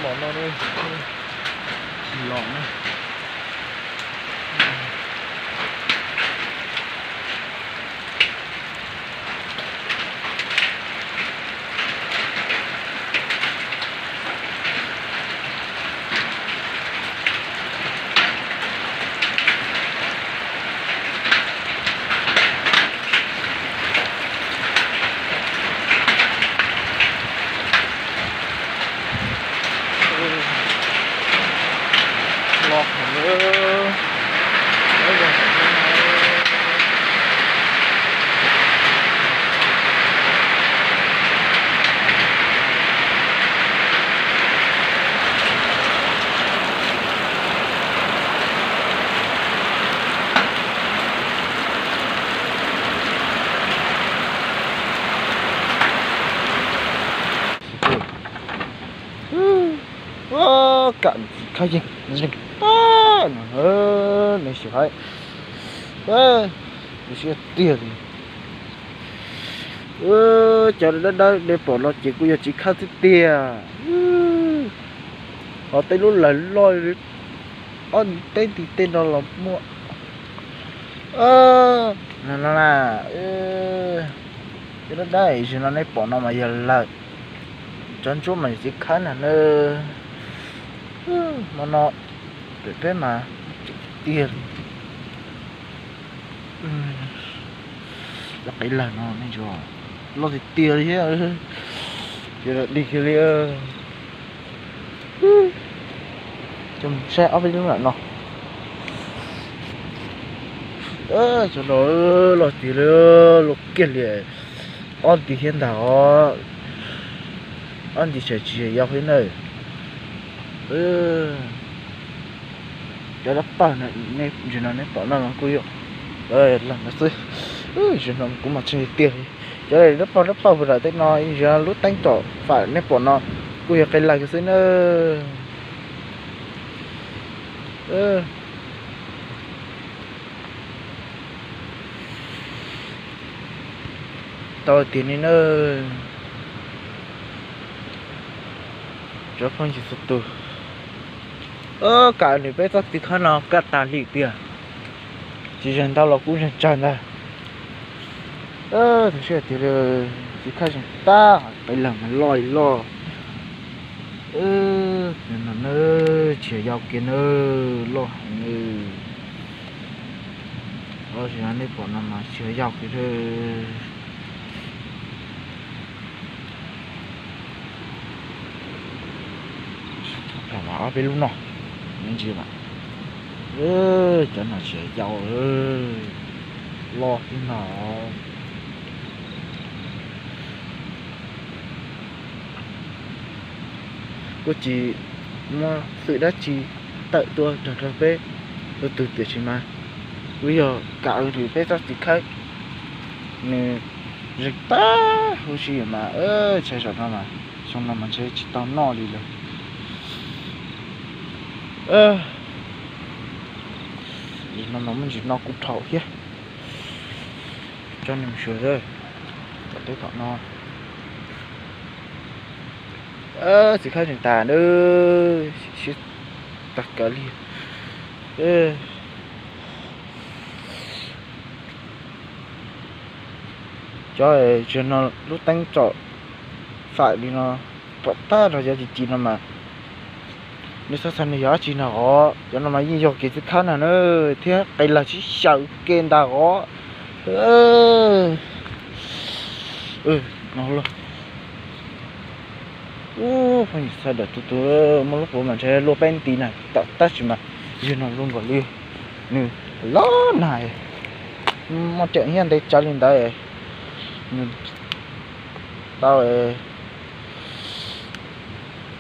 Mov no tsis los na. Kam khab yeeg, yeeg tag no, nej sim hais, siab tiag li. Cov dawb dawb nej pom no ces kuj yog txiv khab xwb tiag. Ho tej lub lawg loj li ob nti teb nti tej no los muaj. No na, cov dawb dawb zaum no nej pom no mas yog lawm. Cov ntsuab mas yog txiv khab na. Hmo no pem peb mas tiag li. Lub qe lawg no nej ntsia, loj tiag tiag li thiab. Ces dig kiag li. Coj mus saib ob peb lub lawm no. Cov no loj tiag li, loj kiag li. Ob nti thiab ntag os. Ob nti tseem tsis yau thiab na. Cov dab pawg no, zaum no neb pom no mas kuj yog lawm no xwb. Zaum no kuv mas tsis tiag li. Cov dab pawg dab pawg puag nram tej no, zaum no lub teeb tsom fam nej pom no kuj yog qe lawg xwb na. Tau tiag li na. Cov phooj ywg txhua tus, kam nws peb txoj txiv khab no kaj tag li tiag. Tsis zeeg ntau los kuj zeeg tsawg ntag. Tus siab tiag li, txiv khab zeeg tag, qe lawg mas loj li loj. No na, tsis yau kiag na, loj heev li. Zaum no nej pom no mas tsis yau kiag. Ob peb lub no, me ntsis mas, cov no tsis yau, loj thiab no. Kuj tsis muaj xwm dab tsi tawm tuaj nrog rau peb ua tug, tiam sis mas kuj yog kam nws peb txoj txiv khab, nws zeeg tag huv si mas, ntshai zaum no mas, xyoo no mas ntshe tsis tau noj li lawm. Zaum no mas muaj ntsis no kuj dhau thiab. Coj nej mus xyuas tom teb tom no. Txiv khab tseem tas na, siab tag kawg li. Cov zaum no lub teeb tsom fam li no, pom tag nrho cov ci ci no mas, nej xav xav nws yog dab tsi na os. Cov no mas yeej yog kev txiv khab na na, thiab qe lawg sib xyaw ke ntag os. No, phooj ywg sawv daws tus tus muaj lub puav mas ntshe luaj peb nti na, tab sis mas zaum no luaj nkaus li nws loj na, muaj cawm nyiaj ntev tsawv li ntawd. Nws tau,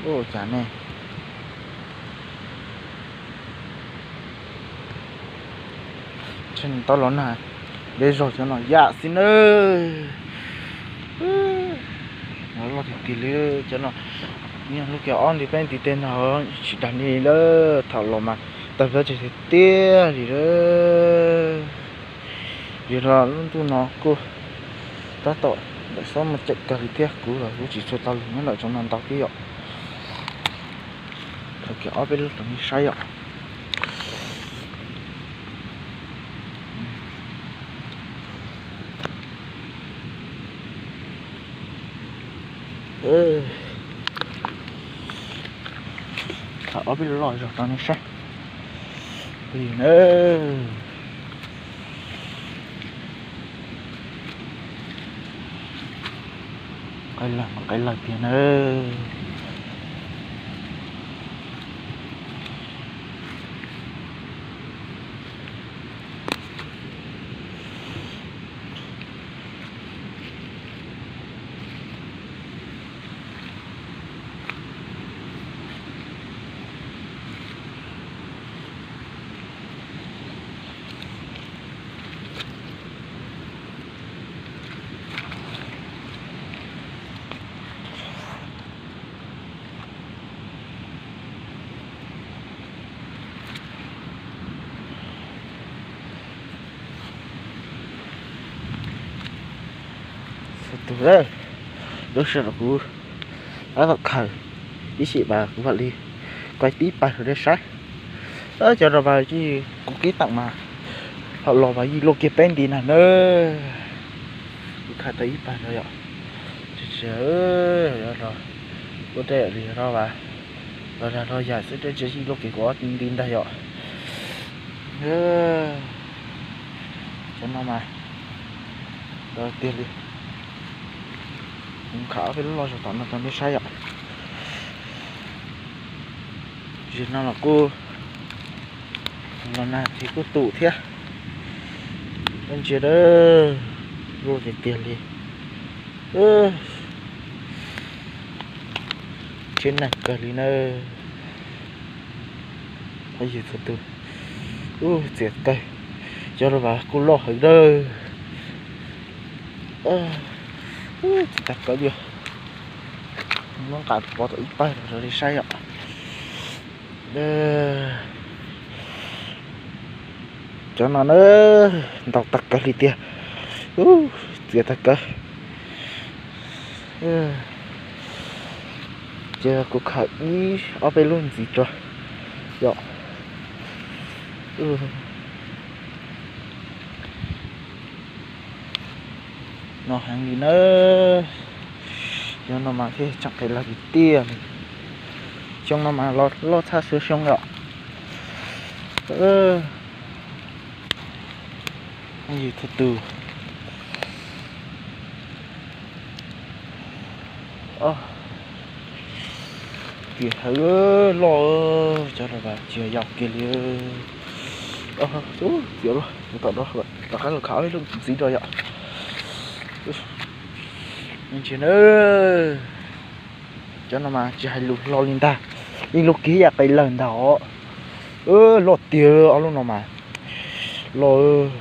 ua cas ne, ntshe nws tau los nag deb zog cov no yam xwb nawb. Loj tiag tiag li cov no, nyob lub kiag ob nti peb nti tej no tsis dag li lawm, thaum los mas tawg peb tsev tiag tiag li lawm. Yog los lub ntuj no kuj tab tom ntawm xob muaj cawm kawg li thiab, kuv los kuv tsis tshua tau los nyob ntawm tsoom no ntau thiab yom. Kiag ob peb lub rau nej saib yom. Thaum ob peb lub loj zog rau nej saib. Phooj ywg na, qaib lawg mas qaib lawg tiag na. Txhua tus, lub sij hawm no kuv tab tom khaws ib sim mas kuv mam li quaj tib pawg rau nej saib. Cov no mas kuv kib teem mas thaum los mas yeej luaj kiag peb nti na na. Kuv khaws tau ib pawg no yom. Tsis tsis, ua dej li no mas los dag los yam xwb, dej tsis yeej luaj kiag kuv ob nti ntag yom. Cov no mas ntau tiag li. Kuv khaws ob peb lub loj zog tom no rau nej saib yom. Zim no los kuj los nag thiab kuj tu thiab. Koj ntsia, luaj tiag tiag li. Tsheb neeg kawg li na. Phooj ywg txhua tus, txias kawg, cov no mas kuj loj heev na. Txias tag kawg li. Muab nqa pov tau ib pawg rau nej saib yom. Cov no na, ntau tag kawg li tiag. Txias tag kawg. Ces kuv khaws ib ob peb lub ntxiv tso yom. No heev li na. Xyoo no mas thiaj tseem qis lawg tiag tiag li. Xyoo no mas los loj tshaj xyoo xyoo yom. Phooj ywg txhua tus, txias heev loj, cov no mas tsis yog yau kiag li. Txias loj, tom no rov qab los khaws ob peb lub ntxiv rau yom. Ntsia na, cov no mas tsis hais lus hlo li ntag, yeej luaj kiag yam qis lawg ntag os. Loj tiag, ob lub no mas loj.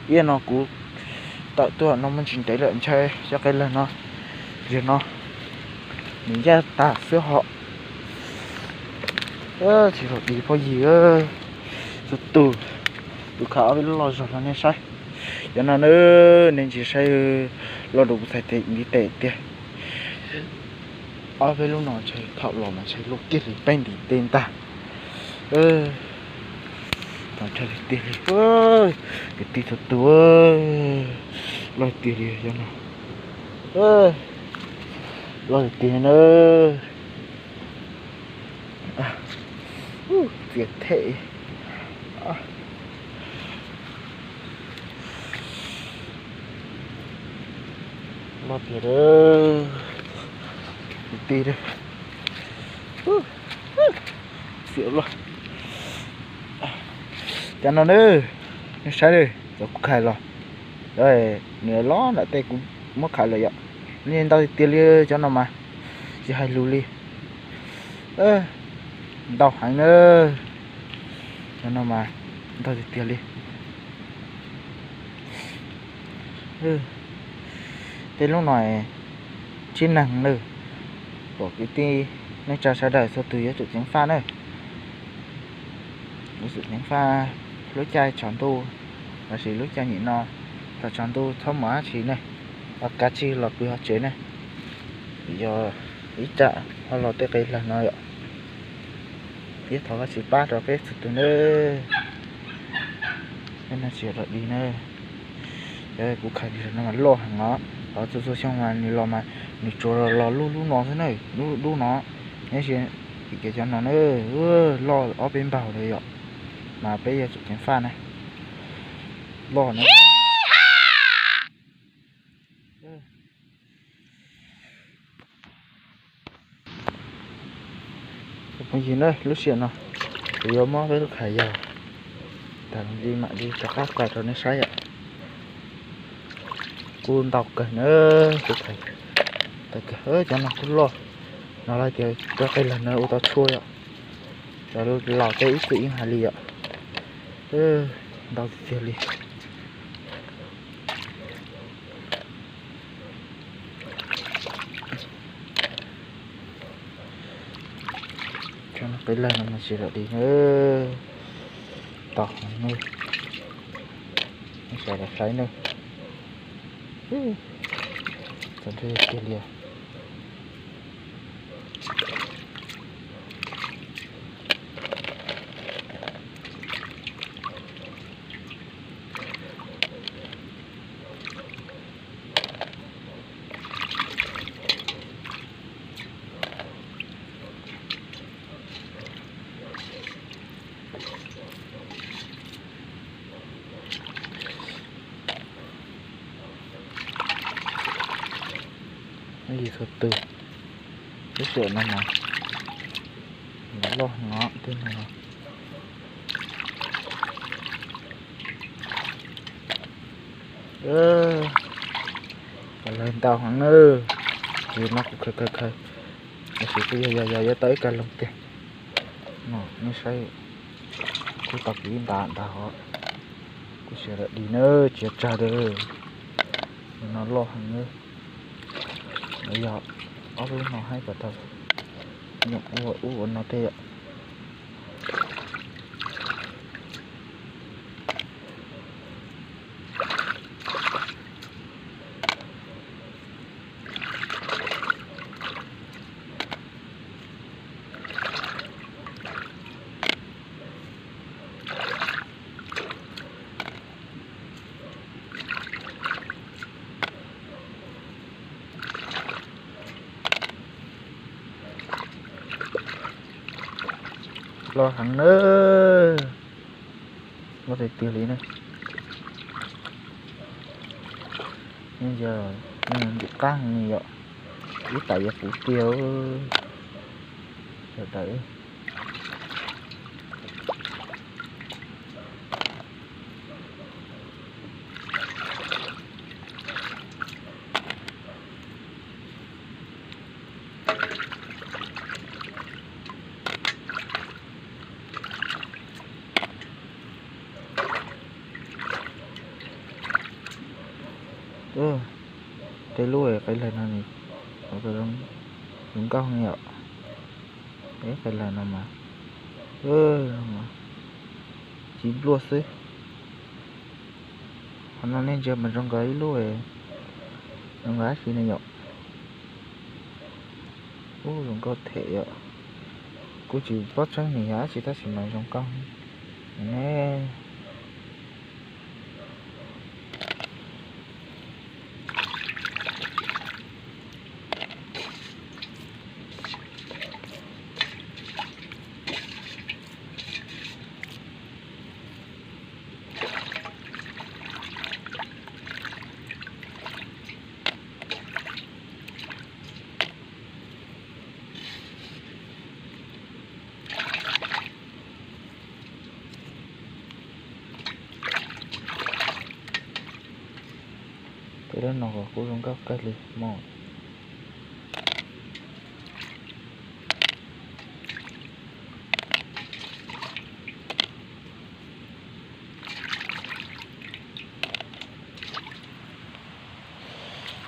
Ib no kuv tawm tuaj no muaj ntsis ntev lawm, ntshai cov qis lawg no, yog no nws ncaj tag xwb hos. Tsis los tiv phooj ywg txhua tus, kuv khaws ob peb lub loj zog rau nej saib. Cov no na, nej ntsia saib, loj dua kuv txhais tes ntiv tes tiag. Ob peb lub no ntshai thaum los mas ntshai luaj kiag li peb nti tej ntag. Tau ntshai li tiag li, kwv tij txhua tus, loj tiag li cov no, loj tiag tiag na. Txias them. Loj tiag, kwv tij. Txias loj. Cov no na, nej saib, cov kuv khaws los, nws los nram tej kuv muab khaws los yom. Ntau tiag tiag li cov no mas, tsis hais lus li. Ntau heev na. Cov no mas ntau tiag tiag li. Tej lub no tsheb neeg na, pom kwv tij neej tsa sawv daws txhua tus yuav tsum ceev faj na. Yuav tsum ceev faj lub caij tsaus ntuj lossis lub caij nyem no, thaum tsaus ntuj txhob mus dab tsi ne, kav tsij los pw hauv tsev ne. Vim yog ib tsam ho los tej qe lawg no yom. Thiab thov Vajtswv pab rau peb txhua tus nawb. Peb no tsis yog dog dig na. Cov kuv khais li no mas loj heev os. Txhua txhua xyoo mas nws los mas nws tsuas los lub lub no xwb na, lub lub no. Nyob tsis, kev cov no na, loj ob peb npaug li yom. Mas peb yuav tsum ceev faj na. Loj na. Phooj ywg na, lub sij hawm no kuv yuav muab peb lub khais yog tag li mam li rov qab tso rau nej saib yom. Kuj ntau kawg na, kuv khais tag kawg, cov no kuj loj. No lawv tias cov qe lawg no ua tau tshuaj yom. Cov laus tej ib txwm yeej hais li yom. Ntau tiag tiag li. Cov qe lawg no mas tsis dog dig na, tau heev na, nej sawv daws saib na. Txaus ntshai tiag li. Yus txhua tus, lub sij hawm no mas loj heev os, twb no. Lawv ntau heev na, ces no kuv khaws khaws khaws, tab sis kuj yog yog yog yuav tau ib kas loog tiag. No nej saib, kuj tau kiv ib nta ntag os. Kuj tsis dog dig na, tsis tsag li. No loj heev na. Yog ob lub no haib kom tau nyob ua ub ua no thiab yom. Loj heev na, loj tiag tiag li na. Yog ntim qab heev yom, ib tas yuav puv tiag sawv daws. Tej lub qe lawg no zoo nkauj yom. Qe lawg no mas, tsis npluaj xwb. Qhov no nej ntsia mas zoo nkaus ib lub, zoo nkaus dab tsi ne yom. Ub, zoo nkauj thiab yom. Kuj tsis paub tseeb nws yog dab tsi tab sis mas zoo nkauj ne. Tej lub no kuj zoo nkauj kawg li mog.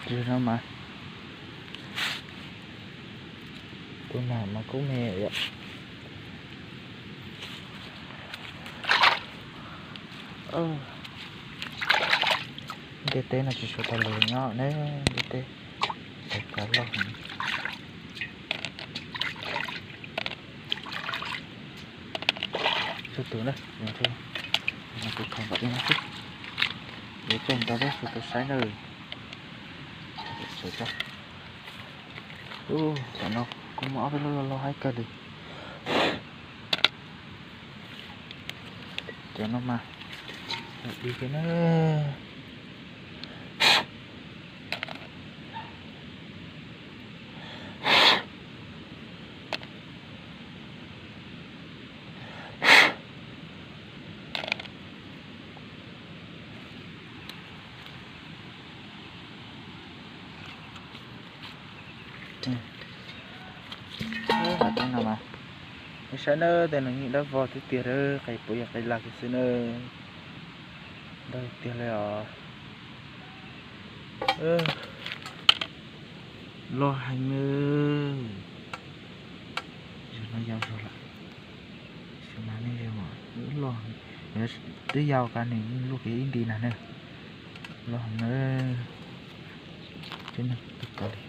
Tus no mas, tus no mas kub me yom. Ntiaj teb no tsis suav tau lus nyob ne, ntiaj teb tau kav loj heev. Tus na, tus kho kom li no xwb. Yuav coj ntawd peb sawv daws saib na. Sawv tso. Tam no kuj muaj ob peb lub loj loj haib kawg li. Cov no mas, ib kiag na. Tej no mas, nej saib na, tej no yeej dawb vog tiag tiag, qe puav yog qe lag kiag xwb na. Ntau tiag li os. Loj heev na. Zaum no yau zog lawm. Xyov mas nej, loj, twb yau kawg nws yeej luaj kev ib nti na ne. Loj heev na. Tib neeg twg kawg li.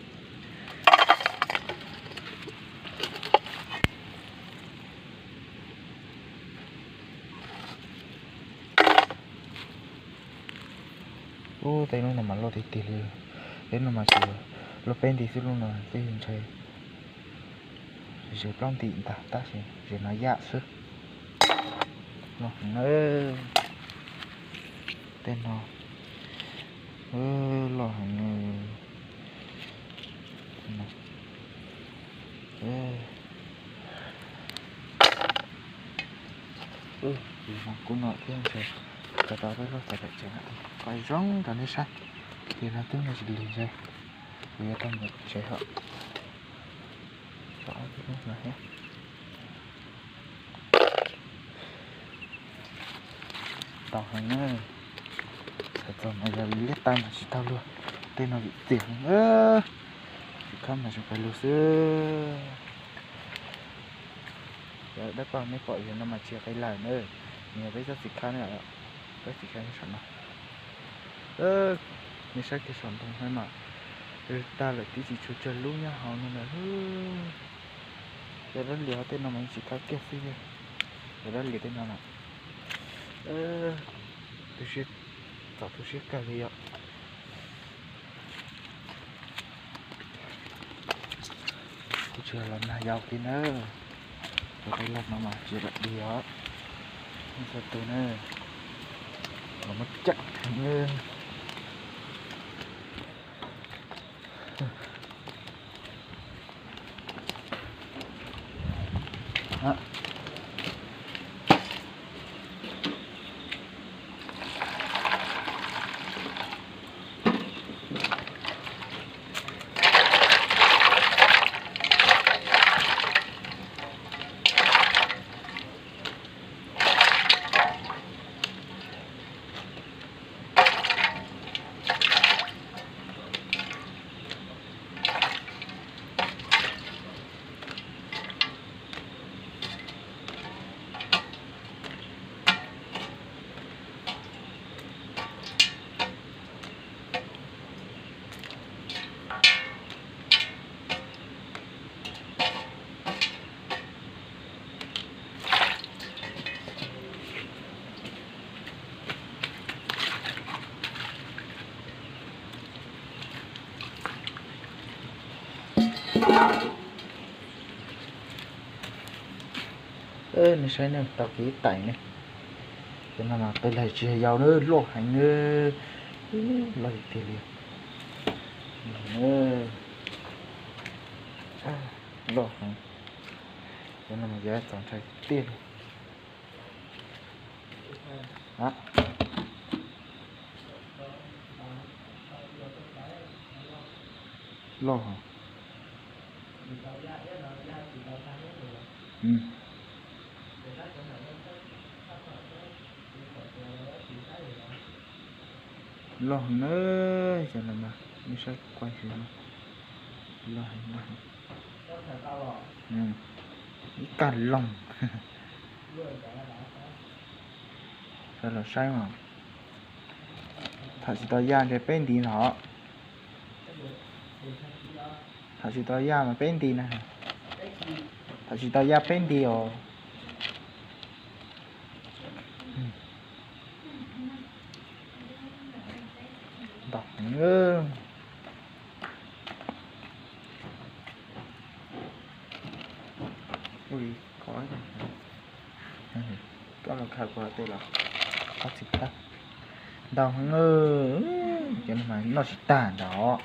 Ub, tej lub no mas loj tiag tiag li. Tej no mas tsis luaj peb nti xwb, lub no twb ntshai ze plaub nti ntag, tab sis ze no yaj xwb. Loj heev na. Tej no loj heev. Kuv no thiab ntshe kawg tau peb lub txoj daim tsev no, qhov zoo rau nej saib. Tiam no twb muaj tsis lig ntshe kuv yuav tau mus tsev hos. Tau heev na. Txog mas yog vim liab tawg mas tsis tau luag. Tej no vim txias heev. Tsis khab mas tseem pais lug xwb. Dab koj nej pom yog no mas tsis yog qe lawm na. Nws yog peb tsob txiv khab na. Tsob txiv khab nyob saum no. Nej saib kiag saum ntoo no mas, tag lawm twb tsis tshuav tsawg lub nyob hauv no lawm. Cov dab lias tej no mas tsis khab kiag xwb. Cov dab lias tej no na, tu siab, txaus tu siab kawg li yom. Kuv tsis los nag yau kiag na. Cov qe lawg no mas tsis lam dig os. Txhua tus na, los muab cam heev. Nej saib ne, tau kev tais ne. Cov no mas qe lawg tsis yog yau na, loj heev na, loj tiag tiag li. Loj heev. Cov no mas yog txaus ntshai tiag li. Loj heev. Loj heev na, cov no mas nej saib kuaj xwb na. Loj heev, loj heev. Ib kag loog. Sawv los saib mas, tham tsis tau yaj ntshe peb nti no. Tham tsis tau yaj mas peb nti na. Tham tsis tau yaj peb nti os. Koj los khaws kuv tej los, ob txhais thawb ntau heev, cov no mas noj tsis tag ntag.